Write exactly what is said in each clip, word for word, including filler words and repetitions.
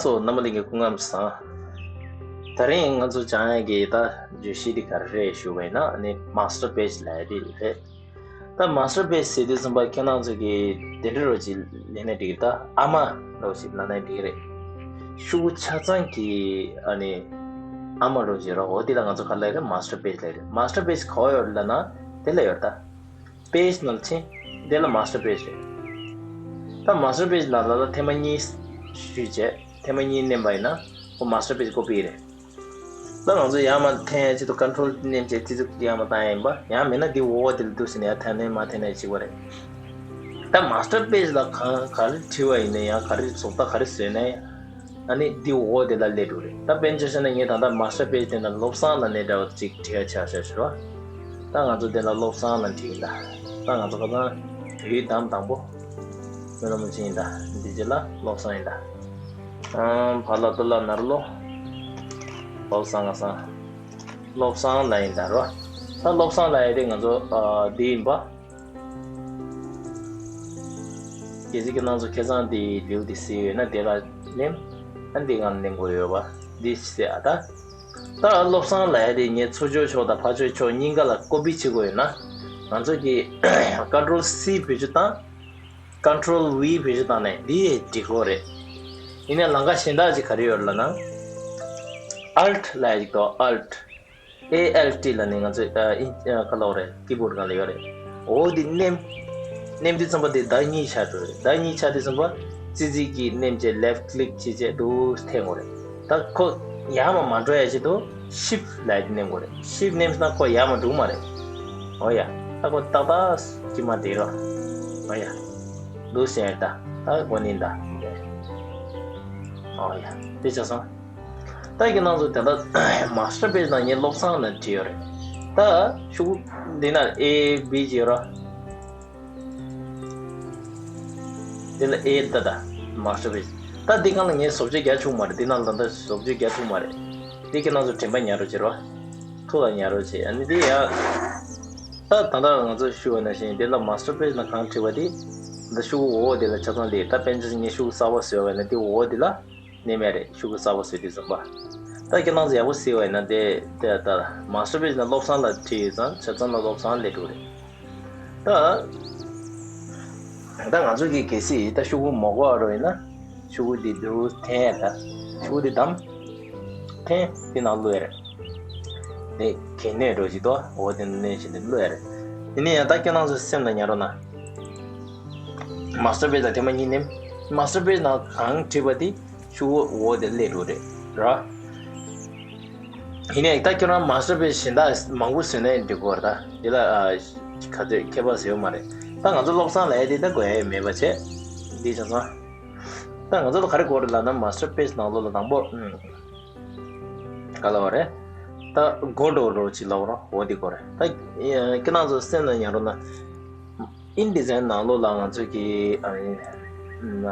སོ། རྣམ་པ་ལྷན་རྒྱས་སྐུ་ཁམས་བཟང་། དེ་རིང་ང་ཚོ་སྦྱང་ཡག་གི་ད་བརྗོད་གཞི་འདི་ག་རེ་རེད་ཞུ་བ་ཡིན་ན། ཨ་ནི་master page ལབ་ཡག་འདི་རེད། ད་master page ཟེར་དུས་ཙམ་པ་ཁྱེད་རང་ཚོ་གི་དེ་འདྲ་རོ་ཅིག་ལབ་ན་འགྲིག་གི་རེད། ད་ཨ་མ་རོ་ཅིག་ལབ་ན་འགྲིག་གི་རེད། ཤོག་བུ་ཆ་ཚང་གི་ཨ་ནི་ཨ་མ་རོ་ཅིག་རོ། འོ་འདི་ལ་ང་ཚོ་ག་ལབ་རེད། master page ལབ་རེད། master page ག་བ་ཡོད་ལབ་ན་དེ་ལ་ཡོད་ད། page ནང་ཕྱིན། དེ་ལ་master page རེད། ད་master page ནང་ལ་ལ་ཐེངས་མ་གཉིས་ཞུས་བྱས། ཐེངས་མ་གཉིས་མནན་པ་ཡིན་ན་ཁོ་master page ཀོ་པི་རེད། ད་ང་ཚོ་ཡར་མར་འཐེན་ཡག་ཆེད་དུ་control མནན་བྱས་ཙི་ཙི་ཡར་མར་བཏང་ཡག་ཡིན་པ། ཡང་མིན་ན་འདི་འོག་དེ་ལ་འདུག་ཟེར་ནས་ཡར་འཐེན་ནས་མར་འཐེན་ནས་བྱེད་དགོས་རེད། ད་master page ལ་གང་ག་རེ་བྲིས་པ་ཡིན་ན་ཡང་ག་རེ་བཟོ་ལྟ་ག་རེ་བཟོས་ན་ཡང་། ཨ་ནི་འདི་འོག་དེ་ལ་སླེབས་འགྲོ་རེད། ད་དཔེར་ན་ཆ་བཞག་ན་ངས་ད་ལྟ་master page དེ་ན་བློ་བཟང་ལབ་ནས་འདྲ་བ་ཅིག་བྲིས་ཡག་ཆ་བཞག་ཞུ་རོགས། ད་ང་ཚོ་དེ་ལ་བློ་བཟང་ལབ་བྲིས་ཡིན་ད། ད་ང་ཚོ་ཁ་སང་བོད་ཡིག་གདམ་དང་པོ་སྨོན་ལམ་ཅན་ཡིན་ད། འདི་རྗེས་ལ་བློ་བཟང་ཡིན་ད། ཨང་། བ་ལ་ཏུ་ལ་ན་རོ་ལོ། བློ་བཟང་ང་བཟང་། བློ་བཟང་ལབ་ཡིན་ད་རོ། ད་བློ་བཟང་ལབ་ཡག་དེ་ང་ཚོ་ཨ་འདི་ཡིན་པ། གལ་སྲིད་ཁྱེད་རང་ཚོ་ཁ་སང་དེའི་ལེའུ་དེ་གཟིགས་ཡོད་ན་དེ་ལ་མནན། ཨ་འདི་སྒང་ལ་མནན་དགོས་ཡོད་པ་འདི་ཟེར། ཨ་ད། ད་བློ་བཟང་ལབ་ཡག་དེ་ངས་ཚུར་ཕྱོགས་ཕྱོགས་དང་ཕར་ཕྱོགས་ཕྱོགས་གཉིས་ཀ་ལ་ཀོ་པི་བྱེད་དགོས་ཡོད་ན། ང་ཚོ་གིས་control C བེད་སྤྱོད་བཏང་། control V བེད་སྤྱོད་བཏང་ནས་འདི་འབྲི་དགོས་རེད། ཡིན་ནའི་ལམ་ཁ་གཞན་དག་ཅིག་ག་རེ་ཡོད་ལབ་ན། Alt ལབ་ཡག་ཅིག་འདུག Alt། A L T ལབ་ནས་ང་ཚོས་ཨ་ཨིན་ཨ་ག་ལབ་རེད། ཀི་བོར་སྒང་ལ་ཡོད་རེད། འོ་འདི་མནན། མནན་དུས་ཙམ་པ་དེ་ཟླ་གཉིས་ཆགས་འགྲོ་རེད། ཟླ་གཉིས་ཆགས་དུས་ཙམ་པ་ཙི་ཙི་གིས་མནན་བྱས་left click བྱས་བྱས་འདུག་འཐེན་དགོས་རེད། ད་ཁོ་ཡར་མར་མ་འགྲོ་ཡག་ཆེད་དུ་shift ལབ་ཡག་དེ་མནན་དགོས་རེད། shift མནན་ན་ཁོ་ཡར་མར་འགྲོ་གི་མ་རེད། འོ་ཡ། ད་ཁོ་ཏག་ཏག་ཅིག་མར་བསྡད་རོགས། འོ་ཡ། འདུག་ཟེར་ད། ད་གོ་ནི་ད། འོ་ཡ། དེ་ཆ་སོང་། ད་ཁྱེད་རང་ཚོ་དེ་ལྟར་master page ནང་ངས་བློ་བཟང་ལབ་བྲིས་ཡོད་རེད། ད་ཤོག་གུ་འདི་ན་A B ཅིག་ཡོད་ར། འདི་ལ་A ད་ད། master page། ད་འདི་སྒང་ལ་ངས་བཟོ་བཅོས་རྒྱག་ཆོག་མ་རེད། འདི་ནང་ལ་ད་བཟོ་བཅོས་རྒྱག་ཐུབ་མ་རེད། འདི་ཁྱེད་རང་ཚོ་དྲན་པ་ཉར་རོགས་བྱེད་རོགས། ཐུགས་ལ་ཉར་རོགས་བྱེད། ཨ་ནི་འདི་ཡང་། ད་ད་ལྟ་ང་ཚོས་ཞུས་པ་ནང་བཞིན་འདི་ལ་master page ནང་གང་བྲིས་པ་དེ། འདི་ཤོག་གུ་འོག་འདི་ལ་ཆ་ཚང་སླེབས། ད་དཔེར་ན་ངས་ཤོག་གུ་གསར་པ་བཟོས་པ་ཡིན་ན་འདི་འོག་འདི་ལ་མནན་ཡག་རེད། ཤོག་གུ་གསར་པ་བཟོས་དུས་ཙམ་པ། ད་ཁྱེད་རང་ཚོ་ཡག་པོ་གཟིགས་པ་ཡིན་ན་དེ་དེ་ལྟར་master page ནང་བློ་བཟང་ལབ་བྲིས་ཡོད་ཙང་ཆ་ཚང་ལ་བློ་བཟང་སླེབས་འགྲོ་རེད། ད་ད་ང་ཚོ་གིས་གལ་སྲིད་ད་ཤོག་གུ་མ་དགོས་པ་རོ་ཡིན་ན། ཤོག་གུ་འདི་འདུག་འཐེན་ཡག་ད། ཤོག་གུ་འདི་བདམས། འཐེན། འདི་ནང་བླུག་ཡག་རེད། དེ་གལ་གནད་འགྲོ་ཅིག་འདུག་འོ་དེ་མནན་བྱས་འདི་བླུག་ཡག་རེད། དེ་ནས་ཡང་ད་ཁྱེད་རང་ཚོ་སེམས་ལ་ཉར་རོགས་གནང་། master page ལ་ཐེངས་མ་གཉིས་མནན། master page ནང་གང་བྲིས་པ་དེ་ཤོག་གུ་འོག་དེ་སླེབས་འགྲོ་རེད་ར། ཡིན་ནའི་ད་ཁྱོད་རང་master page གཞན་དག་མང་པོ་བཟོས་ན་འགྲིག་གི་རེད། ད་དེ་ལ་ཨ་ག་ཚོད་ཁྱད་པར་ཟེར་ཡོད་མ་རེད། ད་ང་ཚོ་བློ་བཟང་ལབ་ཡག་དེ་ད་དགོས་ཡག་མེད་པ་བྱས། འདི་བྱས་ཙང་། ད་ང་ཚོ་ལ་ག་རེ་དགོས་རེད་ལབ་ན་master page ནང་ལོགས་ལ་དང་པོ། ཨུམ། ག་ལབ་རེད། ད་མགོ་འགྲོ་རོགས་ཅིག་ལབ་རོགས། འོ་འདི་དགོས་རེད། ད་ཁྱེད་རང་ཚོ་སེམས་ལ་ཉར་རོགས་གནང་། InDesign ནང་ལོགས་ལ་ང་ཚོ་གི་ཨ་ནི། ཨ།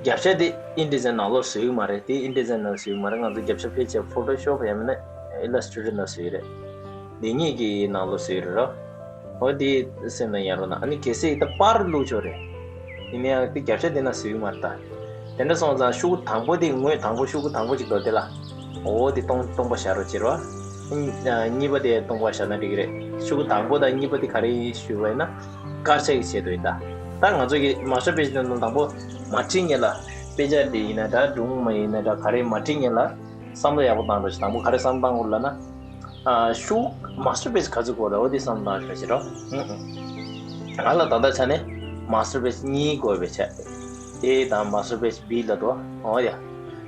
རྒྱབ་ཤ་དེ་InDesign ནང་ལོགས་བཟོ་གི་མ་རེད། དེ་InDesign ནང་བཟོ་གི་མ་རེད། ང་ཚོ་རྒྱབ་ཤ་ཕལ་ཆེར་Photoshop ཡང་མིན་ན་Illustrator ནང་བཟོ་གི་རེད། འདི་གཉིས་ཀྱི་ནང་ལོགས་བཟོ་གི་རེད་རོ། འོ་དེ་སེམས་ནང་ཡར་རོ་ན། ཨ་ནི་གལ་སྲིད་ད་པར་བླུགས་ཆོག་རེད། ཡིན་ན་ཡང་དེ་རྒྱབ་ཤ་དེ་ན་བཟོ་གི་མ་རེད་ད། དེ་འདྲ་སོང་ཙང་ཤོག་གུ་དང་པོ་དེ་ངོས་དང་པོ་ཤོག་གུ་དང་པོ་ཅིག་འདུག་དེ་ལ། འོ་དེ་སྟོང་སྟོང་པ་བཞག་རོགས་བྱེད་རོགས། གཉིས་པ་དེ་སྟོང་པ་བཞག་ན་འགྲིག་གི་རེད། ཤོག་གུ་དང་པོ་དང་གཉིས་པ་དེ་ག་རེ་ཡིན་ཞུས་པ་ཡིན་ན། དཀར་ཆག་གི་ཆེད་དུ་ཡིན་ད། ད་ང་ཚོ་གི་master page དེ་ནང་དང་པོ་མ་བྲིས་སྔོན་ལ། དཔེ་ཆ་འདི་ཡིན་ན་འདྲ། སྒྲུང་མ་ཡིན་ན་འདྲ། ག་རེ་མ་བྲིས་སྔོན་ལ་བསམ་བློ་ཡག་པོ་བཏང་རོགས་བྱེད། དང་པོ་ག་རེ་བསམ་བློ་བཏང་དགོས་ལབ་ན། ཨ། ཤོག་master page ག་ཚོད་དགོས་རེད། འོ་དེ་བསམ་བློ་བཏང་རོགས་བྱེད་རོགས། ཨུ་ཨུ། ང་ལ་ད་ལྟ་ཆ་ནས་master page གཉིས་དགོས་པའི་ཆ། A དང་master page B ལ་དོ། འོ་ཡ།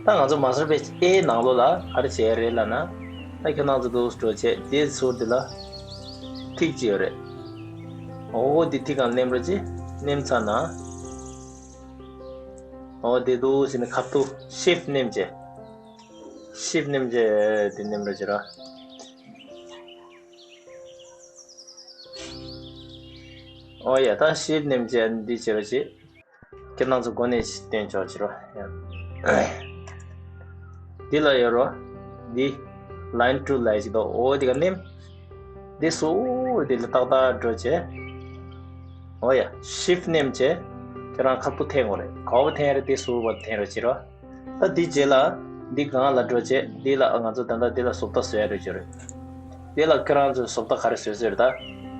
ད་ང་ཚོ་master page A ནང་ལོགས་ལ་ག་རེ་བྱས་རེད་ལབ་ན། ད་ཁྱོད་རང་ཚོ་འདུག་སྤྲོ་བྱས་དེ་ཟུར་དེ་ལ་ཐིག་ཅིག་ཡོད་རེད། འོ་དེ་ཐིག་སྒང་མནན་རོགས་བྱེད། མནན་ཚར་ན། འོ་དེ་འདུག་ཟེར་ནས་ཁ་ཐུག་shift མནན་བྱས། shift མནན་བྱས་དེ་མནན་རོགས་བྱེད་ར། འོ་ཡ། ད་shift མནན་བྱས་འདི་བྱེད་རོགས་བྱེད། ཁྱེད་རང་ཚོ་སྒོ་ནས་སྟོན་ཆོག་ཅི་རོ། འདི་ལ་ཡོད་རོ། འདི་line tool ལ་ཡི་ཅིག་དོ། འོ་འདི་ག་མནན། འདི་སུ་འདི་ལ་ཏག་ཏག་འགྲོ་བྱས། འོ་ཡ། shift མནན་བྱས། ཁྱེད་རང་ཁ་པར་འཐེན་དགོས་རེད། ག་པར་འཐེན་རེད། དེ་ཟུར་པར་འཐེན་རོགས་བྱེད་རོགས། ད་འདི་རྗེས་ལ་འདི་སྒང་ལ་འགྲོ་བྱས། འདི་ལ་ང་ཚོ་ད་ལྟ་འདི་ལ་བཟོ་ལྟ་བཟོ་ཡ་རེད་བྱོས་རེད། འདི་ལ་ཁྱེད་རང་ཚོས་བཟོ་ལྟ་ག་རེ་བཟོས་བཟོས་རེད། ད་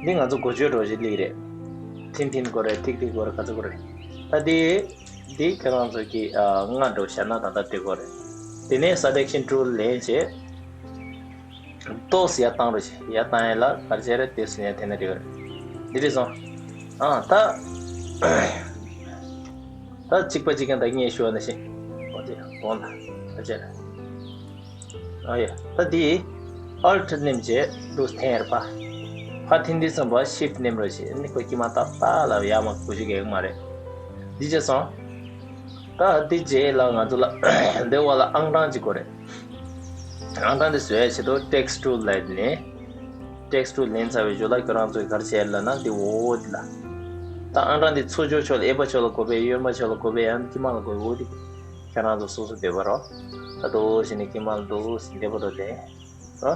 འདི་ང་ཚོ་འགོ་བརྗོད་འགྲོ་བྱེད་ལིག་རེད། ཐིན་ཐིན་དགོས་རེད། ཐིག་ཐིག་དགོས་རེད། ག་ཚོད་དགོས་རེད། ད་འདི་འདི་ཁྱེད་རང་ཚོ་གི་ཨ་ལྔ་འགྲོ་བྱས་ན་ད་ལྟ་འདི་དགོས་རེད། དེ་ནས་selection tool ལེན་བྱས། ཏོག་ཙམ་ཡར་བཏང་རོགས་བྱེད། ཡར་བཏང་ཡས་ལ་ག་རེ་བྱས་རེད། དེ་སུ་ཡང་དེ་ན་འགྲིག་གི་རེད། འདི་རེད་སོང་། ཨ་ད་ད་གཅིག་པ་གཅིག་རྐྱང་ད་ངས་ཞུ་བ་ནང་བཞིན། འོ་དེ་འོང་ད་ག་རེ་བྱས་རེད། ཨ་ཡ། ད་འདི་Alt མནན་བྱས་འདུག་འཐེན་ཡར་ཕ། ཕ་འཐེན་དུས་ཙམ་པ་Shift མནན་རོགས་བྱེད། ཨ་ནི་ཁོ་དཀྱིལ་མ་ཏག་ཏག་ལ་ཡར་མར་འགུལ་བྱེད་ག་གི་མ་རེད། འདི་བྱས་སོང་། ད་འདི་རྗེས་ལ་ང་ཚོ་ལ་འདི་བ་ལ་ཨང་གྲངས་གཅིག་དགོས་རེད། ཨང་གྲངས་འདི་བཟོ་ཡ་ཆེད་དུ་Text tool ལ་ནས། Text tool ལེན་ཚར་བའི་རྗེས་ལ་ཁྱོད་རང་ཚོས་ག་རེ་བྱས་ལབ་ན། འདི་འོ་འདི་ལ། ད་ཨང་གྲངས་འདི་ཚོ་ཇོ་ཆོག་ལ། ཨེ་པ་ཆོག་ལ་དགོས་པས། ཡོན་མ་ཆོག་ལ་དགོས་པས། ཡང་དཀྱིལ་མ་ལ་དགོས་པས། འོ་འདི་ཁྱོད་རང་ཚོ་སོ་སོ་འདོད་པ་རོ། ད་འདུག་བྱས་ནས་དཀྱིལ་མ་ལ་འདུག་བྱས་འདོད་པ་རོ་ལེན་རོ།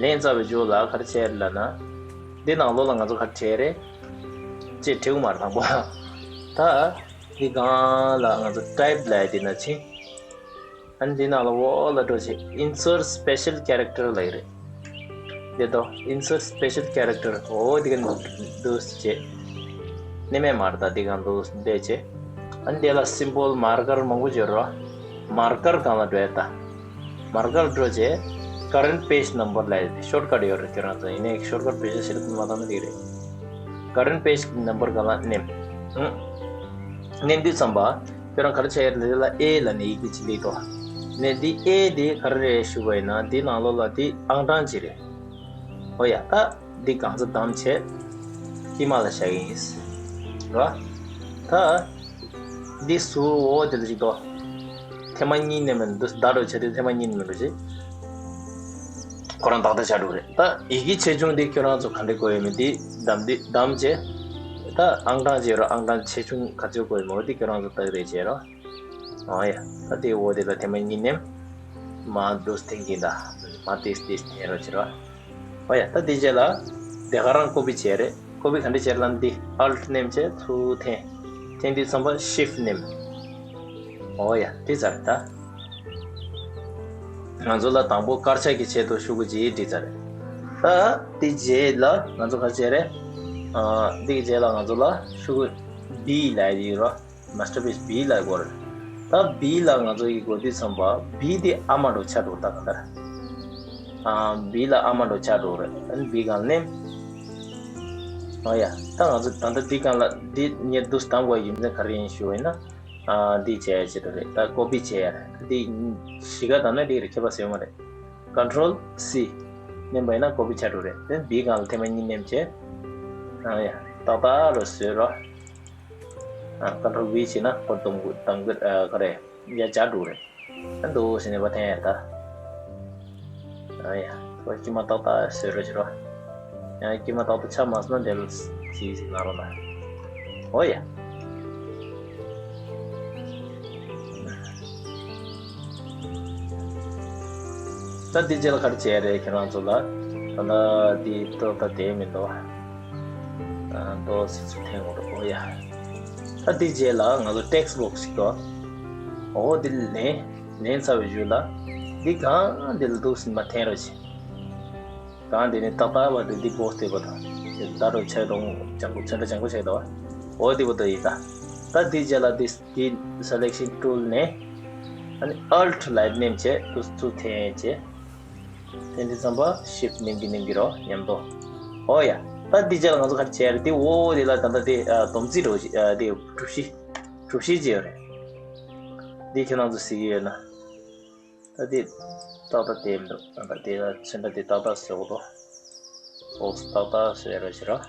ལེན་ཚར་བའི་རྗེས་ལ་ག་རེ་བྱས་ལབ་ན། འདི་ནང་ལོགས་ལ་ང་ཚོ་ག་རེ་བྱས་རེད། ཅེས་བྲིས་དགོས་མ་རེད་དང་པོ། ད་འདི་སྒང་ལ་ང་ཚོ་Type ལབ་ཡ་འདི་ན་ཕྱིན། ཨ་ནི་འདི་ནང་ལ་འོག་ལ་འགྲོ་བྱས་Insert special character ལབ་ཡ་རེད། འདི་དོ་Insert special character འོ་འདི་ག་འདུག་བྱས། ནི་མེད་མ་རེད། ད་འདི་སྒང་འདུག་བསྡད་བྱས། ཨ་ནི་འདི་ལ་symbol marker མང་པོ་ཡོད་རེད། Marker སྒང་ལ་འགྲོ་ཡ་ད། Marker འགྲོ་བྱས། Current page number ལབ་ཡ་shortcut ཡོད་རེད། ཁྱོད་རང་ཚོ་ཡིན་ནའི་shortcut page ཞིག་མ་བཏང་ན་འགྲིག་རེད། Current page number སྒང་ལ་མནན། ཨང་། མནན་དུས་ཙམ་པ། ཁྱོད་རང་ག་རེ་བྱས་ཡོད་རེད། འདི་ལ་A ལབ་ནས་ཡི་གེ་གཅིག་སླེབས་འདུག་ནས་འདི་A འདི་ག་རེ་རེད་ཞུ་བ་ཡིན་ན། འདི་ནང་ལོགས་ལ་འདི་ཨང་གྲངས་གཅིག་རེད། ཨོ་ཡ། ད་འདི་གང་ཚ་བསྡམས་བྱས་དཀྱིལ་མ་ལ་བཞག་གི་ཡིན། རེད་བ། ད་འདི་ཟུར་འོག་དེ་ལ་གཅིག་ཏོ། ཐེངས་མ་གཉིས་ནས་མིན་འདུག་བརྡ་འགྲོ་བྱས་དུས་ཐེངས་མ་གཉིས་ནས་མིན་འགྲོ་བྱེད། ཁོ་རང་ཏག་ཏག་ཆགས་འགྲོ་རེད། ད་ཡི་གེ་ཆེ་ཆུང་འདི་ཁྱོད་རང་ཚོ་ག་འདྲ་དགོས་ཡོད་མེད་འདི་བསྡམས་འདི་བསྡམས་བྱས། ད་ཨང་གྲངས་བྱས་རོགས། ཨང་གྲངས་ཆེ་ཆུང་ག་ཚོད་དགོས་ཡོད་མེད་འོ་འདི་ཁྱོད་རང་ཚོ་ཏག་རེད་བྱས་རོགས། ཨོ་ཡ། ད་དེ་འོ་དེ་ལ་ཐེངས་མ་གཉིས་ནས་མ་འདུག་འཐེན་གྱིན་ད། མ་ཏིས་ཏིས་འཐེན་རོགས་བྱེད་རོགས། ཨོ་ཡ། ད་དེ་རྗེས་ལ་དེ་ག་རང་ཀོ་པི་བྱས་རེད། ཀོ་པི་ག་འདྲ་བྱས་ལབ་ན་འདི་Alt མནན་བྱས་ཚུར་འཐེན། འཐེན་དུས་ཙམ་པ་Shift མནན། ཨོ་ཡ། འགྲིག་ཚར་རེད་ད། ང་ཚོ་ལ་དང་པོ་དཀར་ཆག་གི་ཆེད་དུ་ཤོག་གུ་གཅིག་འགྲིག་ཚར་རེད། ད་དེ་རྗེས་ལ་ང་ཚོ་ག་རེ་བྱས་རེད། ཨ། འདི་གི་རྗེས་ལ་ང་ཚོ་ལ་ཤོག་གུ་B ལབ་ཡ་ཡོད་རེད། Masterpiece B ལ་དགོས་རེད། ད་B ལ་ང་ཚོ་ཡི་དགོས་དུས་ཙམ་པ་B དེ་ཨ་མ་འགྲོ་ཆགས་འགྲོ་ད་ག་འདྲ། ཨ། B ལ་ཨ་མ་འགྲོ་ཆགས་འགྲོ་རེད། ཨ་ནི་B སྒང་མནན། ཨོ་ཡ། ད་ང་ཚོ་ད་ལྟ་འདི་སྒང་ལ་འདི་ཉེར་བསྡུ་བཏང་དགོས་ཡིན་ཙང་ག་རེ་ཡིན་ཞུ་བ་ཡིན་ན། ཨ། འདི་བྱས་ཡ་ཆེད་དུ་རེད། ད་ཀོ་པི་བྱས་ཡ་རེད། འདི་གཞི་ག་དང་ན་འགྲིག་རེད། ཁྱད་པར་ཟེར་མ་རེད། Control C མནན་པ་ཡིན་ན་ཀོ་པི་ཆགས་འགྲོ་རེད། དེ་B སྒང་ལ་ཐེངས་མ་གཉིས་མནན་བྱས། ཨ་ཡ། ཏག་ཏག་རུ་བཟོས་རོགས། ཨ། Control V བྱས་ན་ཁོ་གཏོང་དགོས་གཏང་དགོས། ཨ། ག་རེ། ཡ་བྱ་འགྲོ་རེད། ཨ། འདུག་ཟེར་ནས་པ་འཐེན་ཡ་ད། ཨ་ཡ། ཁོ་དཀྱིལ་མ་ཏག་ཏག་བཟོས་རོགས་བྱེད་རོགས། ཡང་དཀྱིལ་མ་ཏག་ཏག་ཆགས་མ་སོང་ན་དེ་ལ་ཅིག་ཅིག་གནང་རོགས་གནང་། ཨོ་ཡ། ད་འདི་རྗེས་ལ་ག་རེ་བྱས་རེད་ཁྱེད་རང་ཚོ་ལ། ད་ལྟ་འདི་ཏོག་ཏག་བསྡད་མི་འདུག་ཨ། ཏོག་ཙམ་འཐེན་དགོས་རེད། ཨོ་ཡ། ད་འདི་རྗེས་ལ་ང་ཚོ་text box ཞིག་འདུག་ཨོ་འདི་ལེན། ལེན་ཚར་བའི་གཞུག་ལ་འདི་སྒང་འདི་ལ་འདུག་སེ་མར་འཐེན་རོགས་བྱེད། སྒང་འདི་ནས་ཏག་ཏག་བར་དུ་འདི་བོགས་དེ་བར་དུ་འདི་ལྟ་རོགས་ཆགས་འདུག་ལྗང་ཁུ་ཚོན་ཁྲ་ལྗང་ཁུ་ཆགས་འདུག་ཨོ་འདི་བར་དུ་ཡིན་ད། ད་འདི་རྗེས་ལ་འདི་འདི་selection tool ནས་ཨ་ནི་Alt ལ་མནན་བྱས་འདུག་སེ་འཐེན་བྱས། འཐེན་དུས་ཙམ་པ་Shift མནན་གྱི་མནན་གྱི་རོགས་མཉམ་དུ། ཨོ་ཡ། ད་འདི་རྗེས་ལ་ང་ཚོ་ག་རེ་བྱས་རེད། འདི་འོ་འདི་ལ་ད་ལྟ་འདི་ཨ་སྡོམ་རྩིས་རོགས་ཨ་འདི་གྲུ་བཞི། གྲུ་བཞི་ཅིག་ཡོད་རེད། འདི་ཁྱེད་རང་ཚོ་གཟིགས་ཀྱི་ཡོད་ན། ད་འདི་ཏག་ཏག་བསྡད་མི་འདུག་ད་འདི་ལ་ཚོན་ཁྲ་འདི་ཏག་ཏག་བཟོ་དགོས་འདུག་ཨོ་ཏག་ཏག་བཟོས་རོགས་བྱེད་རོགས།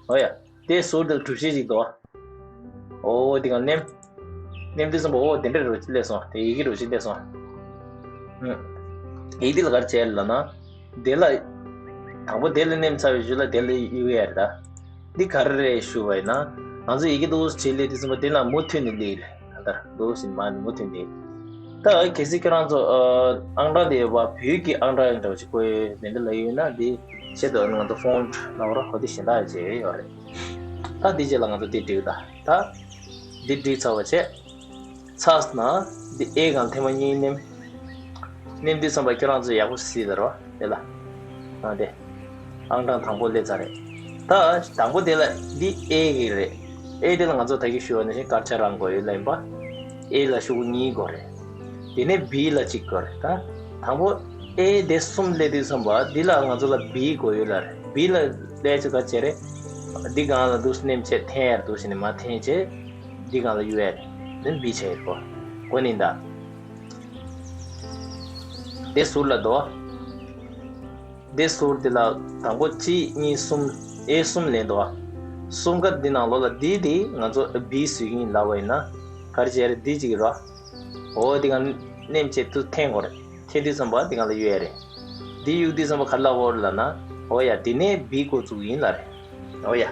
ཨོ་ཡ། དེ་ཟུར་དུ་གྲུ་བཞི་ཅིག་འདུག་ཨོ་འདི་གང་མནན། མནན་དུས་ཙམ་པ་ཨོ་དེ་འདྲ་རོ་ཅིག་སླེབས་སོང་། དེ་ཡི་གེ་རོ་ཅིག་སླེབས་སོང་། ཨུ། ཡི་གེ་འདི་ལ་ག་རེ་བྱས་ལབ་ན། དེ་ལ། དང་པོ་དེ་ལ་མནན་ཚར་བའི་གཞུག་ལ་དེ་ལ་གཡུག་ཡ་རེད་ད། འདི་ག་རེ་རེད་ཞུ་བ་ཡིན་ན། ང་ཚོ་ཡི་གེ་འདུག་སེ་བྱས་སླེབས་དུས་ཙམ་པ་དེ་ལ་མུ་མཐུད་ནས་སླེབས་རེད། ད་ལྟ་འདུག་སེ་མར་མུ་མཐུད་ནས། ད་གལ་སྲིད་ཁྱེད་རང་ཚོ་ཨ་ཨང་གྲངས་དེ་བ་བོད་ཀྱི་ཨང་གྲངས་འདྲ་བ་ཞིག་དགོས་ཡོད་མེད་འདི་ལ་ཡོད་ན། འདི་ཆེད་དུ་ང་ཚོ་font ལབ་ར་གོ་དེ་གཞན་དག་བྱས་ཡོད་རེད། ད་འདི་རྗེས་ལ་ང་ཚོ་འདི་བསྒྲིགས་ད། ད་འདི་བསྒྲིགས་ཚར་བ་བྱས། ཚར་ན་འདི་ཨེ་སྒང་ཐེངས་མ་གཉིས་ནེམ། ནེམ་དུས་ཙམ་པ་ཁྱོད་རང་ཚོ་ཡག་པོ་གཟིགས་ད་རོ། དེ་ལ། ཨ་དེ། ཨང་གྲངས་དང་པོ་སླེབས་ཚར་རེད། ད་དང་པོ་དེ་ལ་འདི་ཨེ་གི་རེད། ཨེ་དེ་ལ་ང་ཚོ་ད་གིན་ཞུས་པ་ནང་བཞིན་དཀར་ཆག་རང་དགོས་ཡོད་ལ་ཡིན་པ། ཨེ་ལ་ཤོག་གུ་གཉིས་དགོས་རེད། དེ་ནས་བི་ལ་གཅིག་དགོས་རེད་ད། དང་པོ་ཨེ་དེ་གསུམ་སླེབས་དུས་ཙམ་པ་འདི་ལ་ང་ཚོ་ལ་བི་དགོས་ཡོད་ལ་རེད། བི་ལ་སླེབས་ཚེ་ག་བྱེད་རེད། འདི་སྒང་ལ་འདུག་སེ་ནེམ་བྱས་འཐེན་ཡར་འདུག་སེ་ནས་མར་འཐེན་བྱས། འདི་སྒང་ལ་གཡུག་ཡ་རེད། དེ་ནས་བི་བྱས་ཡོད་གོ། གོ་ནི་ད། དེ་ཟུར་ལ་དོ། དེ་ཟུར་དེ་ལ་དང་པོ་གཅིག་གཉིས་གསུམ། ཨེ་གསུམ་ལེན་དོ། གསུམ་ཀ་འདི་ནང་ལོགས་ལ་འདི་དེ་ང་ཚོ་བི་བཟོས་ཀྱི་ཡིན་ལབ་པ་ཡིན་ན། ག་རེ་བྱས་རེད། འདི་གཅིག་རོ། འོ་འདི་སྒང་ནེམ་བྱས་དུ་འཐེན་དགོས་རེད། འཐེན་དུས་ཙམ་པ་འདི་སྒང་ལ་གཡུག་ཡ་རེད། འདི་གཡུག་དུས་ཙམ་པ་ག་རེ་ལབ་དགོས་རེད་ལབ་ན། འོ་ཡ་དེ་ནས་བི་འགོ་བཙུགས་ཡིན་ལབ་རེད། འོ་ཡ།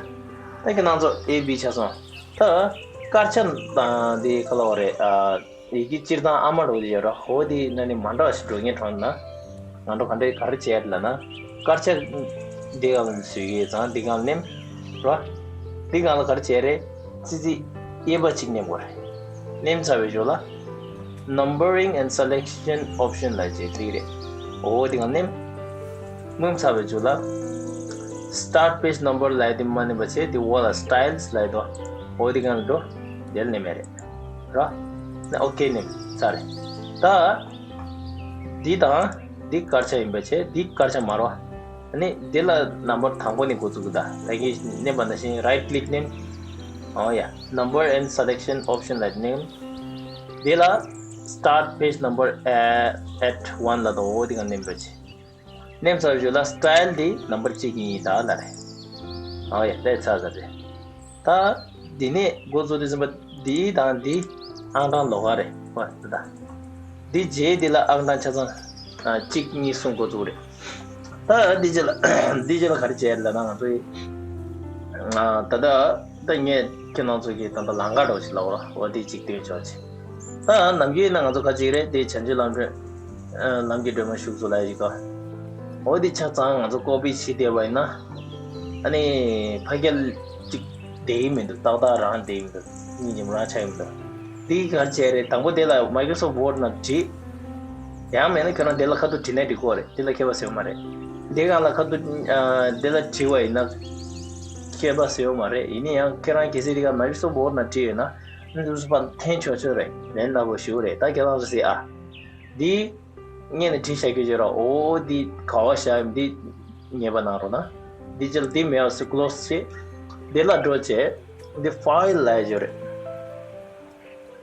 ད་ཁྱེད་རང་ཚོ་ཨེ་བི་ཆགས་སོང་། ད་དཀར་ཆག་དང་འདི་ག་ལབ་དགོས་རེད། ཨ། ཡི་གེ་སྤྱིར་བཏང་ཨ་མ་འགྲོ་གི་ཡོད་ར། འོ་དེ་ན་ནི་མ་འདྲ་བ་ཞིག་འགྲོ་ངེས་གྲོང་ན། ང་ཚོ་ག་འདྲའི་ག་རེ་བྱས་ལབ་ན། དཀར་ཆག་འདི་སྒང་ལ་བཟོས་ཡོད་ཙང་འདི་སྒང་ལ་ནེམ། ར། འདི་སྒང་ལ་ག་རེ་བྱས་རེད། ཙི་ཙི་གཡས་པ་གཅིག་ནེམ་དགོས་རེད། ནེམ་ཚར་བའི་རྗེས་ལ། Numbering and Selection Option ལབ་ཅིག་འདི་རེད། འོ་འདི་སྒང་ནེམ། ནེམ་ཚར་བའི་རྗེས་ལ། Start Page Number ལབ་དེ་མ་ནེམ་པ་བྱས་དེ་འོག་ལ་Styles ལབ་དོ། འོ་འདི་སྒང་ལ་འགྲོ། དེ་ལ་ནེམ་ཡ་རེད། ར། ནས་ཨོ་ཀེ་ནེམ་ཚར་རེད། ད། འདི་དང་། འདི་དཀར་ཆག་ཡིན་པ་བྱས་འདི་དཀར་ཆག་མ་རོ། ཨ་ནི་འདི་ལ་ནམ་བར་དང་པོ་ནས་འགོ་བཙུགས་གི་ད། ད་གིན་ནེམ་པ་ནང་བཞིན་right click ནེམ། ཨོ་ཡ། Number and Selection Option ལ་ནེམ། འདི་ལ་Start Page Number at one ལབ་དོ། འོ་འདི་སྒང་ནེམ་པ་བྱས། ནེམ་ཚར་རྗེས་ལ་Style འདི་ནམ་བར་གཅིག་ཡིན་ད་ལབ་རེད། ཨོ་ཡ་སླེབས་ཚར་ཚར་རེད། ད། འདི་ནས་འགོ་བཙུགས་དུས་ཙམ་པ་འདི་དང་འདི་ཨང་གྲངས་ལོགས་ཀ་རེད། ཧོ་ད། འདི་རྗེས་འདི་ལ་ཨང་གྲངས་ཆ་ཚང་། ཨ། གཅིག་གཉིས་གསུམ་འགོ་བཙུགས་རེད། ད་འདི་རྗེས་ལ་འདི་རྗེས་ལ་ག་རེ་བྱས་ལབ་ན་ང་ཚོ་ཡི། ཨ། ད་ད་ད་ངས་ཁྱེད་རང་ཚོ་གི་ད་ད་ལམ་ཁ་འདྲ་བོ་ཞིག་ལབ་རོགས། འོ་འདི་གཅིག་སྟོན་ཆོག་ཅིག་ད་ནམ་རྒྱུན་ན་ང་ཚོ་ཁ་ཅིག་རེད། དེ་བྱང་ཆུབ་ལམ་སྒྲོན། ལམ་གྱི་སྒྲོན་མ་བཞུགས་སུ་ལ་ཡི་ག་འོ་དེ་ཆ་ཚང་ང་ཚོ་ཀོ་པི་བྱེད་བསྡད་པ་ཡིན་ན། ཨ་ནི་ཕ་གི་གཅིག་བསྡད་ཡི་མི་འདུག་ཏག་ཏག་རང་བསྡད་ཡི་མི་འདུག་སྙིང་རྗེ་མོ་རང་ཆགས་ཡི་མི་འདུག་དེ་ག་རེ་བྱས་རེད། དང་པོ་དེ་ལ་Microsoft Word ནང་བྲིས། ཡང་མེད་ན་ཁྱོད་རང་དེ་ལ་ཁ་ཐུག་བྲིས་ན་འགྲིག་གོ་རེད། དེ་ལ་ཁྱད་པར་ཟེར་བ་མ་རེད། དེ་གང་ལ་ཁ་ཐུག་དེ་ལ་བྲིས་པ་ཡིན་ན་ཁྱད་པར་ཟེར་བ་མ་རེད། ཡིན་ན་ཡང་ཁྱེད་རང་གལ་སྲིད་དེ་ག་Microsoft Word ནང་བྲིས་ཡོད་ན། འདུག་སེ་ཕར་འཐེན་ཆོག་ཆོག་རེད། ལན་སླ་པོ་ཞིག་རེད། ད་ཁྱེད་རང་ཚོ་གཟིགས་ཨ། འདི་སྔོན་ནས་བྲིས་བཞག་རྒྱུ་བྱས་ར། འོ་འདི་ག་པར་བཞག་ཡིན་འདི་ངེས་པ་གནང་རོགས་གནང་། འདི་ཅིག་འདི་མེད་པ་སེ་ཀློ་སི་བྱེད། འདི་ལ་འགྲོ་བྱས། འདི་ཕའིལ་ལབ་ཡ་ཅིག་ཡོད་རེད།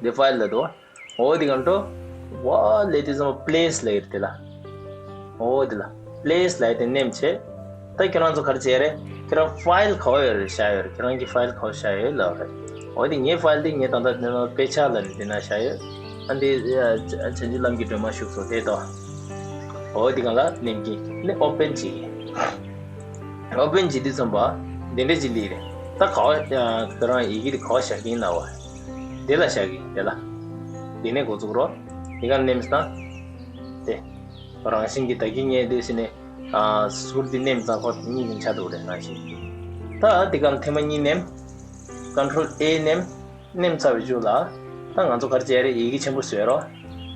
འདི་ཕའིལ་ལབ་འདུག་འོ་འདི་ག་འགྲོ། ཝ་ལེ་དེ་ཚང་མ་པི་ལེ་སི་ལབ་ཡོད་རེད་དེ་ལ། འོ་དེ་ལ་པི་ལེ་སི་ལབ་ཡ་དེ་ནེམ་བྱས། ད་ཁྱེད་རང་ཚོ་ག་རེ་བྱས་རེད། ཁྱེད་རང་ཕའིལ་ག་པར་ཡོད་རེད་བཞག་ཡོད་རེད། ཁྱེད་རང་གི་ཕའིལ་ག་པར་བཞག་ཡོད་ལབ་རེད། འོ་དེ་ངའི་ཕའིལ་དེ་ངས་ད་ལྟ་འདི་ནང་དཔེ་ཆ་ལབ་ནས་འདི་ན་བཞག་ཡོད། ཨ་འདི་བྱང་ཆུབ་ལམ་གྱི་སྒྲོན་མ་བཞུགས་སོ་དེ་དོ། འོ་དེ་གང་ལ་ནེམ་གྱིན་ནི་ཨོ་པེན་བྱེད་ཀྱི། ཨོ་པེན་བྱེད་དུས་ཙམ་པ་འདི་འདྲ་ཅིག་སླེབས་རེད། ད་ག་པར་ཁྱེད་རང་ཡི་གེ་དེ་ག་པར་བཞག་གིན་ལབ་པ། དེ་ལ་བཞག་གིན་དེ་ལ། དེ་ནས་འགོ་བཙུགས་རོགས། དེ་ག་ནེམ་སྟངས། དེ། རང་བཞིན་གྱིས་ད་གིན་ངས་དེ་བྱས་ནས། ཨ། ཟུར་འདི་ནེམ་ཙང་ཁོ་གཉིས་ཀྱི་ཆ་འདུག་རེད་ནང་བཞིན། ད་འདི་ག་ཐེངས་མ་གཉིས་ནེམ། Control A ནེམ། ནེམ་ཚར་བའི་མཇུག་ལ། ད་ང་ཚོ་ག་རེ་བྱས་རེད། ཡི་གེ་ཆེན་པོ་བཟོས་རོགས།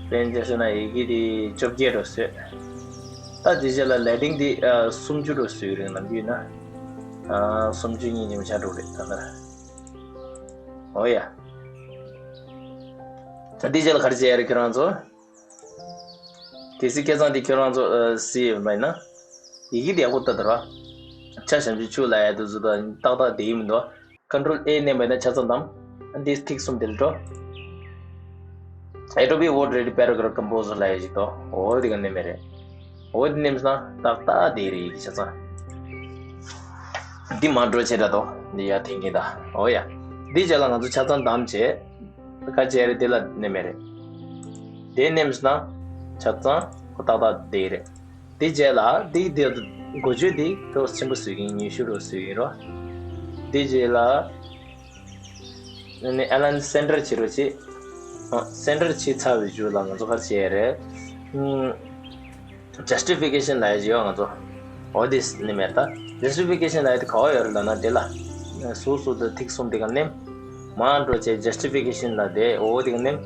དཔེར་ན་ཆ་བཞག་ན་ཡི་གེ་འདི་བཅོ་བརྒྱད་འདྲ་བཟོས། ད་དེ་རྗེས་ལ་ལེ་ཌིང་འདི་ཨ་སུམ་ཅུ་འདྲ་བཟོས་རེད་ལབ་ཀྱི་ཡོད་ན། ཨ་སུམ་ཅུ་གཉིས་ཀྱི་ཆ་འདུག་རེད་ད་ལྟ། འོ་ཡ། ད་དེ་རྗེས་ལ་ག་རེ་བྱས་རེད་ཁྱེད་རང་ཚོ། གལ་སྲིད་སྐལ་བཟང་འདི་ཁྱོད་རང་ཚོ་ཨ་གཟིགས་ཡོད་པ་ཡིན་ན། ཡི་གེ་འདི་ཡག་པོ་ལྟ་དང་ར། ཆ་བཞག་ན་ཆུ་ལ་ཡ་དུ་ཟུ་དང་ཏག་ཏག་བསྡད་ཡི་མི་འདུག Control A ནས་མེད་ན་ཆ་ཚང་དང་། འདི་ཐིག་གསུམ་དེ་ལ་འགྲོ། Adobe Word Ready Paragraph Composer ལ་ཡ་ཞིག་དོ། འོ་དེ་ག་ནས་མེད་རེད། འོ་དེ་ནེམ་སོང་ན་ཏག་ཏག་བསྡད་རེད་ཡི་གེ་ཆ་ཚང་། འདི་མ་འགྲོ་ཆེ་དྲགས་དོ། འདི་ཡ་འཐེན་གྱིན་ད། འོ་ཡ། འདི་རྗེས་ལ་ང་ཚོ་ཆ་ཚང་བདམས་བྱས། ཁ་ཆེ་རེད་དེ་ལ་ནེམ་མེད་རེད། དེ་ནེམ་སོང་ན་ཆ་ཚང་ཁོ་ཏག་ཏག་བསྡད་རེད། དེ་རྗེས་ལ་དེ་དེ་འགོ་བརྗོད་དེ་ཏོག་ཆེན་པོ་བཟོས་ཀྱིན་ཉི་ཤུ་རུ་བཟོས་ཀྱིན་རོ། དེ་རྗེས་ལ་ནི་Align Center བྱེད་རོགས་བྱེད། ཨ། Center བྱེད་ཚར་བའི་མཇུག་ལ་ང་ཚོ་ག་རེ་བྱེད་རེད། ཨུམ། Justification ལབ་ཡ་ཅིག་ཡོད་ང་ཚོ། འོ་དེ་ནི་མེད་ད། Justification ལབ་ཡ་དེ་ག་བ་ཡོད་རེད་ལབ་ན་དེ་ལ། ཟུར་ཟུར་དུ་ཐིག་གསུམ་དེ་ག་ནེམ། མར་འགྲོ་བྱས་ཇ་སི་ཊི་ཕི་ཀེ་ཤན་ལ་དེ་འོ་དེ་ག་ནེམ།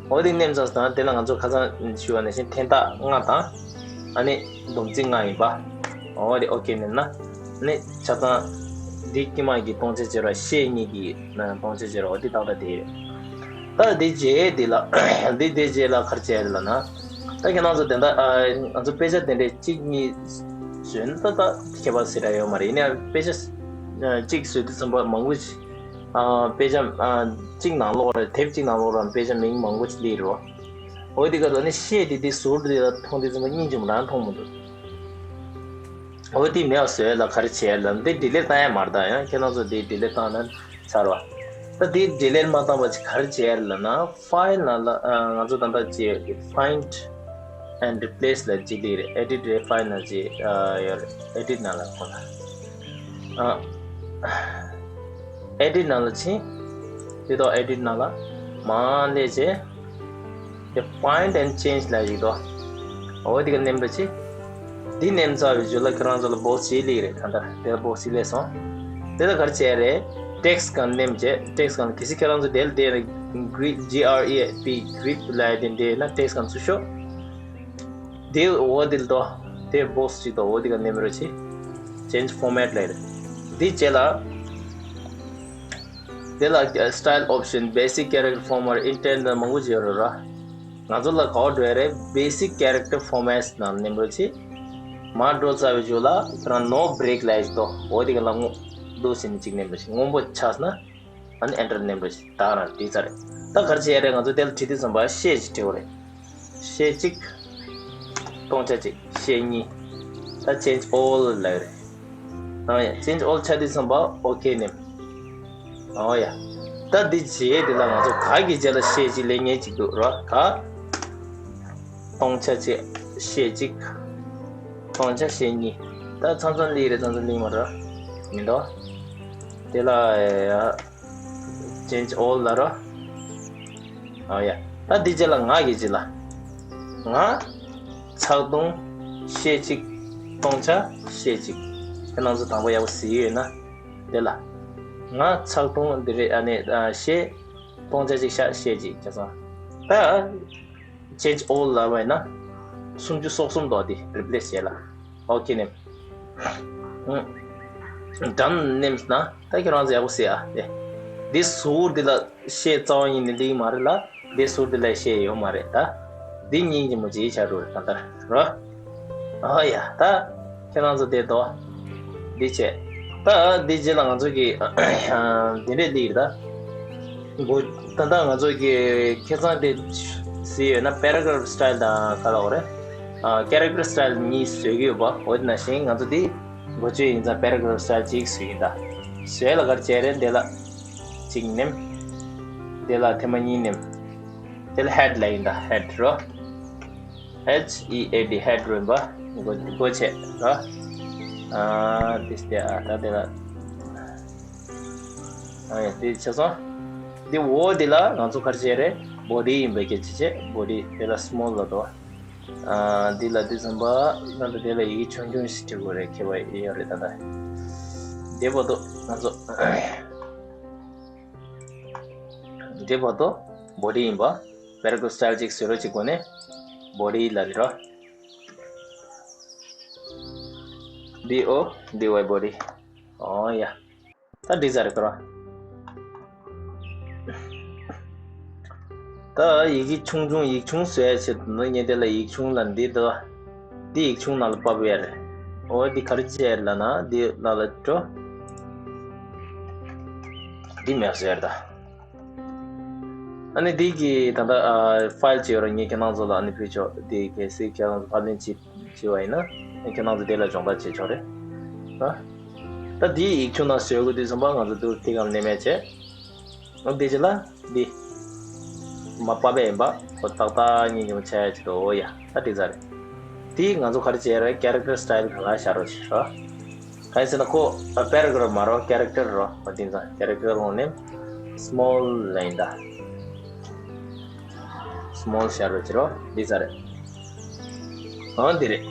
འོ་དེ་ག་ནེམ་ཚར་དང་དེ་ལ་ང་ཚོ་ཁ་སང་ཞུས་པ་ནང་བཞིན་འཐེན་ཐག་ལྔ་དང་། ཨ་ནི་སྡོམ་རྩིས་ལྔ་ཡིན་པ། འོ་དེ་ཨོ་ཀེ་ནེམ་ན། ཨ་ནི་ཆ་ཚང་། འདི་དཀྱིལ་མ་གི་སྟོང་ཆ་བྱེད་ར་ཤད་གཉིས་ཀྱི་སྟོང་ཆ་བྱེད་ར་འོ་དེ་ཏག་ཏག་དེ་རེད། ད་དེ་རྗེས་དེ་ལ་འདི་དེ་རྗེས་ལ་ག་རེ་བྱས་རེད་ལབ་ན། ད་ཁྱེད་རང་ཚོ་དེ་འདྲ་ཨ་ང་ཚོ་དཔེ་ཆ་དེ་འདྲས་གཅིག་གཉིས་བཟོས་ན་ད་ད་ཁྱད་པར་ཞེ་དྲག་ཡོད་མ་རེད། ཡིན་ནའང་དཔེ་ཆ་ཨ་གཅིག་བཟོས་དུས་ཙམ་པ་མང་པོ་ཞིག་ཨ་དཔེ་ཆ་ཨ་གཅིག་ནང་ལོགས་ར་དེབ་གཅིག་ནང་ལོགས་ར་དཔེ་ཆ་མིང་མང་པོ་ཞིག་སླེབས་རེད་བ། འོ་དེ་ག་ད་ནི་ཤད་དེ་དེ་ཟུར་དེ་ལ་མཐོང་དུས་ཙམ་པ་སྙིང་རྗེ་མོ་རང་མཐོང་མི་འདུག་འོ་དེ་མེད་པ་བཟོས་ལ་ག་རེ་བྱས་ལབ་འདི་ཌི་ལིཊ་བཏང་ཡ་མ་རེད། ད་ཡང་ཁྱེད་རང་ཚོ་དེ་ཌི་ལིཊ་བཏང་ན་ཚར་བ། ད་དེ་ཌི་ལིཊ་མ་བཏང་བ་ཅིག་ག་རེ་བྱས་ལབ་ན་ཕའིལ་ནང་ལ་ཨ་ང་ཚོ་ད་ལྟ་ཅིག་ཕའིནཌ་ཨེནཌ་རི་པི་ལེ་སི་ལ་ཅིག་སླེབས་རེད། ཨེ་ཌིཊ་རེད། ཕའིལ་ནང་ཅིག་ཨ་ཡོད་རེད། ཨེ་ཌིཊ་ནང་ལ་ཁོ་ན་ཨ་ཨེ་ཌིཊ་ནང་ལ་ཕྱིན། དེ་དོ་ཨེ་ཌིཊ་ནང་ལ་མར་སླེབས་བྱས། དེ་ཕའིནཌ་ཨེནཌ་ཅེནཇ་ལབ་ཡོད་དོ། འོ་དེ་ག་ནེམ་ར་ཅིག་འདི་ནེམ་ཚར་བའི་རྗེས་ལ་ཁྱེད་རང་ཚོ་ལ་བོག་སི་གཅིག་སླེབས་རེད། ད་ལྟ་དེ་ལ་བོག་སི་གཅིག་སླེབས་སོང་། དེ་ལ་ག་རེ་བྱས་རེད། ཊེག་སི་གང་ནེམ་བྱས། ཊེག་སི་གང་གལ་སྲིད་ཁྱེད་རང་ཚོ་དེ་ལ་དེ་གི་རི་ཇི་ཨར་ཨི་པི་གི་རིབ་ལབ་ཡ་དེ་འདྲས་ན་ཊེག་སི་གང་ཚུར་ཤོག་དེ་འོ་དེ་ལ་དོ། དེ་བོག་སི་གཅིག་དོ། འོ་དེ་ག་ནེམ་ར་ཅིག་ཅེནཇ་ཕོར་མེཊ་ལབ་རེད། འདི་རྗེས་ལ། དེ་ལ་སི་ཊའིལ་ཨོབ་ཤན། བེ་སིག་ཀེ་རེག་ཊར་ཕོར་མེཊ། ཨིན་ཌེན་ཊ་དང་མང་པོ་ཅིག་ཡོད་རེད་ར། ང་ཚོ་ལ་ག་པར་འགྲོ་ཡ་རེད། བེ་སིག་ཀེ་རེག་ཊར་ཕོར་མེཊ་ནང་ནེམ་ར་ཅིག་མར་འགྲོ་ཚར་བའི་རྗེས་ལ་ཁྱེད་རང་ནོ་བྷི་རེག་ལབ་ཡ་ཅིག་དོ། འོ་དེ་ག་ལ་སྔོན་འདུག་ཟིན་ནས་ཅིག་ནེམ་ར་ཅིག་སྔོན་པོ་ཆགས་ན། ཨ་ནི་ཨེན་ཊར་ནེམ་ར་ཅིག་ད་རང་བྲིས་ཚར་རེད། ད་ག་རེ་བྱེད་ཡ་རེད། ང་ཚོ་དེ་ལ་བྲིས་དུས་ཙམ་པ་ཤད་ཅིག་བྲི་དགོས་རེད། ཤད་གཅིག་སྟོང་ཆ་གཅིག་ཤད་གཉིས། ད་ཅེནཇ་ཨོལ་ལབ་རེད། ཨ་ཡ་ཅེནཇ་ཨོལ་ཆགས་དུས་ཙམ་པ་ཨོ་ཀེ་ནེམ། ཨོ་ཡ། ད་འདི་རྗེས་དེ་ལ་ང་ཚོ་ག་གི་རྗེས་ལ་ཤད་གཅིག་སླེབས་མཁན་ཅིག་འདུག་ར། ག་སྟོང་ཆ་གཅིག་ཤད་གཅིག་སྟོང་ཆ་ཤད་གཉིས། ད་མཚམས་མཚམས་སླེབས་རེད། མཚམས་མཚམས་སླེབས་མ་རེད། མི་འདུག་དེ་ལ་ཡ། ཅེནཇ་ཨོལ་ལབ་ར། ཨ་ཡ། ད་འདི་རྗེས་ལ་ང་གི་རྗེས་ལ། ང་ཚེག་སྟོང་ཤད་གཅིག་སྟོང་ཆ་ཤད་གཅིག་ཁྱེད་རང་ཚོ་དང་པོ་ཡག་པོ་གཟིགས་ཡོད་ན། དེ་ལ། ང་ཚེག་སྟོང་འདི་རེད། ཨ་ནི་ཨ་ཤད་སྟོང་ཆ་གཅིག་ཤད་ཤད་གཅིག་བྱས་སོང་། ད་ཅེནཇ་ཨོལ་ལབ་པ་ཡིན་ན། སུམ་ཅུ་སོ་གསུམ་དོ། དེ་རི་པི་ལེ་སི་བྱས་ལ། ཨོ་ཀེ་ནེམ། ཨུ། ཌན་ནེམ་ན་ད་ཁྱེད་རང་ཚོ་ཡག་པོ་གཟིགས་ཨ། དེ། འདི་ཟུར་འདི་ལ་ཤད་རྩ་བ་ཉིད་ནས་སླེབས་མ་རེད་ལ། འདི་ཟུར་འདི་ལ་ཤད་ཡོད་མ་རེད་ད། འདི་གཉིས་ཀྱི་མུ་ཇི་ཆ་རུ་རེད་ད་ལྟ་ར། ཨ་ཡ་ད། ཁྱེད་རང་ཚོ་དེ་དོ། འདི་བྱས། ད་འདི་རྗེས་ལ་ང་ཚོ་གི་འདི་འདྲས་སླེབས་རེད་ད། འགོ་ད་ལྟ་ང་ཚོ་གི་ཁ་སང་དེ་གཟིགས་ཡོད་ན་པེ་ར་གྷ་རབ་སི་ཊའིལ་དང་ག་ལབ་དགོས་རེད། ཨ་ཀེ་རེག་ཊར་སི་ཊའིལ་གཉིས་བཟོས་ཀྱི་ཡོད་པ། འོ་དེ་ནང་བཞིན་ང་ཚོ་འདི་འགོ་བརྗོད་ཡིན་ཙང་པེ་ར་གྷ་རབ་སི་ཊའིལ་གཅིག་བཟོས་ཡིན་ད། བཟོས་ལ་ག་རེ་བྱས་རེད། འདི་ལ་གཅིག་ནེམ། འདི་ལ་ཐེངས་མ་གཉིས་ནེམ། དེ་ལ་ཧེཌ་ལབ་ཡིན་ད། ཧེཌ་རོ། ཧེཆ་ཨི་ཨེ་ཌི་ཧེཌ་རོ་ཡིན་པ། འགོ་འགོ་བྱས་རོ། ཨ་དེ་སྟེ་ཨ་ད་དེ་ལ། ཨ་ཡ་དེ་བྱས་སོང་། དེ་འོ་དེ་ལ་ང་ཚོ་ག་རེ་བྱས་རེད། བོ་ཌི་ཡིན་པའི་སྐད་ཆ་བྱས། བོ་ཌི་དེ་ལ་སི་མོལ་ལབ་དོ། ཨ་འདི་ལ་འདི་ཙམ་པ་ང་ཚོ་དེ་ལ་ཡི་གེ་ཆུང་ཆུང་ཞིག་བྲི་དགོས་རེད། མཁས་པ་ཡོད་རེད་ད་ལྟ། དེ་བར་དུ་ང་ཚོ་དེ་བར་དུ་བོ་ཌི་ཡིན་པ། པེ་ར་གྷ་རབ་སི་ཊའིལ་གཅིག་བཟོས་རོགས་གཅིག་གོ་ནས་བོ་ཌི་ལབ་ནི་རོ། བྷི་ཨོ་ཌི་ཝའི་བོ་ཌི། ཨོ་ཡ། ད་འགྲིག་ཚར་རེད་ཁོ་རང་། ད་ཡི་གེ་ཆུང་ཆུང་ཡིག་ཆུང་བཟོ་ཡ་ཆེད་དུ་ནི་ངས་དེ་ལ་ཡིག་ཆུང་ལ་འདི་འདུག་འདི་ཡིག་ཆུང་ནང་ལ་ཕབ་ཡ་རེད། འོ་འདི་ག་རེ་བྱས་ལབ་ན་འདི་ནང་ལ་འགྲོ། འདི་མེད་བཟོ་ཡ་རེད་ད། ཨ་ནི་འདི་གི་ད་ལྟ་ཨ་ཕའིལ་ཅིག་ཡོད་ར། ངས་ཁྱེད་རང་ཚོ་ལ་ཨ་ནི་ཕུལ་ཆོག་འདི་གལ་སྲིད་ཁྱེད་རང་ཚོ་ཕབ་ལེན་བྱེད་བྱེད་པ་ཡིན་ན་ཁྱེད་རང་ཚོ་དེ་ལ་སྦྱོང་བརྡར་བྱེད་ཆོག་རེད། ཨ་ད་འདི་ཡིག་ཆུང་ནང་བཟོས་དགོས་དུས་ཙམ་པ་ང་ཚོ་འདུག་དེ་གམ་ནས་མེད་བྱས། ཨ་འདི་ཅི་ལ་འདི་མ་པ་བས་ཡིན་པ་ཁོ་ཏག་ཏག་ཉིན་ཅུང་ཆ་ཡ་ཅི་དོ་ཡ་ད་འགྲིག་ས་རེད། འདི་ང་ཚོ་ག་རེ་བྱས་རེད། ཀེ་རེག་ཊར་སི་ཊའིལ་ག་ལ་བཞག་རོགས་བྱེད་རོགས། གང་ཡིན་ཟེར་ན་ཁོ་པེ་ར་གྷ་རབ་མ་རོ་ཀེ་རེག་ཊར་རོ། འོ་དེ་ཙང་ཀེ་རེག་ཊར་ལོང་ནེམ་སི་མོལ་ལ་ཡིན་ད། སི་མོལ་ཤར་བ་ཅི་རོ་འདི་ཚ་རེད། འོ་འདི་རེད།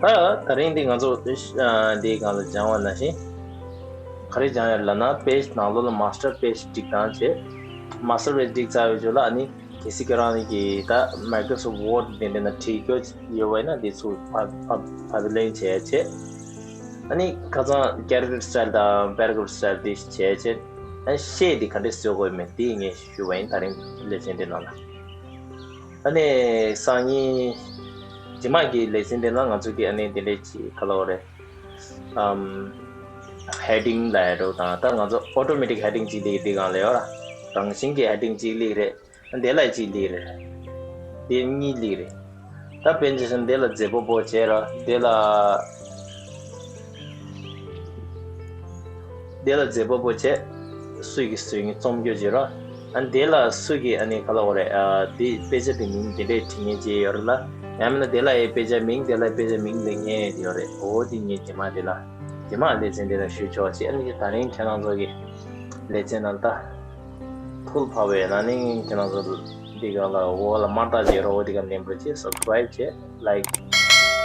ད་ད་རིང་འདི་ང་ཚོ་འདིའི་སྒང་ལ་སྦྱང་བ་ནང་བཞིན། ག་རེ་སྦྱང་ཡོད་ལབ་ན་པེ་ཇི་ནང་ལོགས་ལ་master page་སྒྲིག་སྟངས་བྱེད། master page་སྒྲིག་ཚར་བའི་རྗེས་ལ་ཨ་ནི་གལ་སྲིད་ཁྱེད་རང་གིས་ད་Microsoft Word་དེ་འདྲ་ན་བྲིས་ཡོད་ཡོད་པ་ཡིན་ན་དེ་ཚོ་ཕབ་ཕབ་ཕབ་ལེན་བྱས་བྱས། ཨ་ནི་ཁ་སང་character style་དང་paragraph style་དེ་བྱས་བྱས། ཨ་ནི་ཤད་དེ་ག་འདྲས་བཟོ་དགོས་མེད་དེ་ངས་ཞུ་བ་ཡིན། ད་རིང་ལེ་ཚན་དེ་ནང་ལ། ཨ་ནི་སང་ཉིན་རྗེས་མ་གི་ལེ་ཚན་དེ་ནང་ང་ཚོ་གི་ཨ་ནི་དེ་འདྲས་ཀྱི་ག་ལབ་དགོས་རེད། ཨམ། heading་ལབ་ཡ་འདྲ་བོ་དང་ད་ང་ཚོ་automatic heading་གཅིག་སླེབས་འདི་སྒང་ལ་ཡོད་ར། རང་བཞིན་གྱི་heading་གཅིག་སླེབས་རེད། འདི་ལ་གཅིག་སླེབས་རེད། འདི་གཉིས་སླེབས་རེད། ད་དཔེར་ན་ཆ་བཞག་ན་འདི་ལ་མཛེས་པོ་པོ་བྱས་ར་འདི་ལ། འདི་ལ་མཛེས་པོ་པོ་བྱས། སུས་ཀྱིས་བཟོས་ངེས་རྩོམ་སྐྱོར་བྱེད་ར། ཨ་འདི་ལ་སུ་གིས་ཨ་ནི་ག་ལབ་དགོས་རེད། ཨ་འདི་དཔེ་ཆ་འདི་མིང་འདི་འདྲས་བྲིས་མཁན་ཅིག་ཡོད་རེད་ལ། ཡང་མིན་ན་འདི་ལ་ཡི་དཔེ་ཆ་མིང་འདི་ལ་དཔེ་ཆ་མིང་ལེན་མཁན་ཡོད་རེད། འོ་འདི་ངས་རྗེས་མ་འདི་ལ་རྗེས་མ་ལེ་ཚན་འདི་ལ་ཞུ་ཆོག་ཅེས། ཨ་ནི་ད་རིང་ཁྱེད་རང་ཚོ་གི་ལེ་ཚན་ནང་ལ་ད་ཐུགས་ཕབ་པའི་ན་ནིང་ཁྱེད་རང་ཚོ་འདི་ག་ལ་འོ་ལ་མར་ལྟ་བྱེད་རོགས། འོ་འདི་ག་ལེན་པར་བྱེད། subscribe་བྱེད། like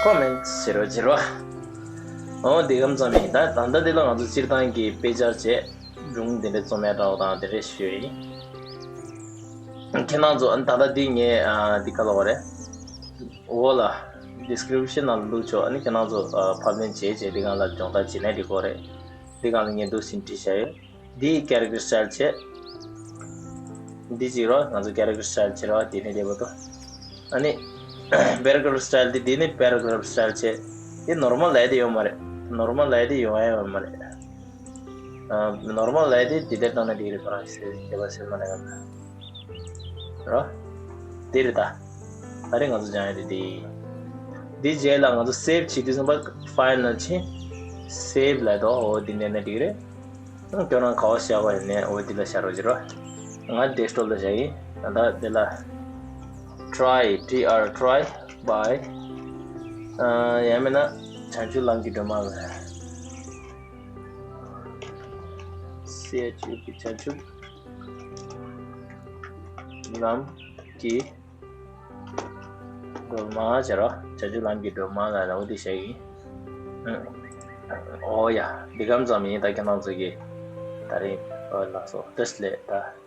comment་བྱེད་རོགས་བྱེད་རོགས། འོ་འདི་གམ་ཙམ་ཡིན། ད་ད་ལྟ་འདི་ལ་ང་ཚོ་སྤྱིར་བཏང་གི་དཔེ་ཆ་བྱེད། སྒྲུང་དེ་འདྲ་རྩོམ་ཡ་འདྲ་བོ་དང་དེ་འདྲ་ཞུ་ཡིན། ཁྱེད་རང་ཚོ་ཨ་ནི་ད་ལྟ་འདི་ངས་ཨ་འདི་ག་ལབ་དགོས་རེད། འོ་ལ་description་ནང་བླུགས་ཆོག་ཨ་ནི་ཁྱེད་རང་ཚོ་ཨ་ཕབ་ལེན་བྱེད་བྱེད་འདི་སྒང་ལ་སྦྱོང་བརྡར་བྱེད་ནས་འགྲིག་གོ་རེད། འདི་སྒང་ལ་ངས་འདུག་སེ་བྲིས་བཞག་ཡོད། འདི་character style་བྱེད། འདི་གཅིག་རོ། ང་ཚོ་character style་བྱེད་རོ། དེ་ནས་དེ་བར་དུ། ཨ་ནི་paragraph style་འདི་འདི་ནི་paragraph style་བྱེད། འདི་normal་ལབ་ཡ་དེ་ཡོད་མ་རེད། normal་ལབ་ཡ་དེ་ཡོང་ཡ་ཡོད་མ་རེད། ཨ་normal་ལབ་ཡ་དེ་འདི་འདྲ་བཏང་ན་འགྲིག་རེད། ཁོ་རང་ཞེ་པོ་ཞེ་པོ་ཟེར་མ་ནས་ག་རོ། འདི་རེད་ད། ད་རེས་ང་ཚོ་སྦྱང་ཡ་དེ་འདི། འདི་རྗེས་ལ་ང་ཚོ་save་བྱེད་དུས་ཙམ་པ་file་ནང་ཕྱིན། save་ལབ་དོ། འོ་འདི་ནས་ན་འགྲིག་རེད། ཁྱོད་རང་ག་བ་བཞག་པ་ཡིན་ནའི་འོ་འདི་ལ་བཞག་རོགས་བྱེད་རོགས། ང་desktop་ལ་བཞག་ཡིན། ད་ལྟ་འདི་ལ་try tr try by ཨ་ཡང་མིན་ན་བྱང་ཆུབ་ལམ་གྱི་སྒྲོན་མ་ལ། ch u p བྱང་ཆུབ་ལམ་གྱི་སྒྲོན་མ་བྱེད་རོགས། བྱང་ཆུབ་ལམ་གྱི་སྒྲོན་མ་ལ་ལ་འོ་དེ་བྱེད་ཀྱི། ཨོ་ཡ། འདི་གམ་ཙམ་ཡིན། ད་ཁྱེད་རང་ཚོ་གི་ད་རིང་ཨོ་ལགས་སོ། བཀྲ་ཤིས་བདེ་ལེགས། ད་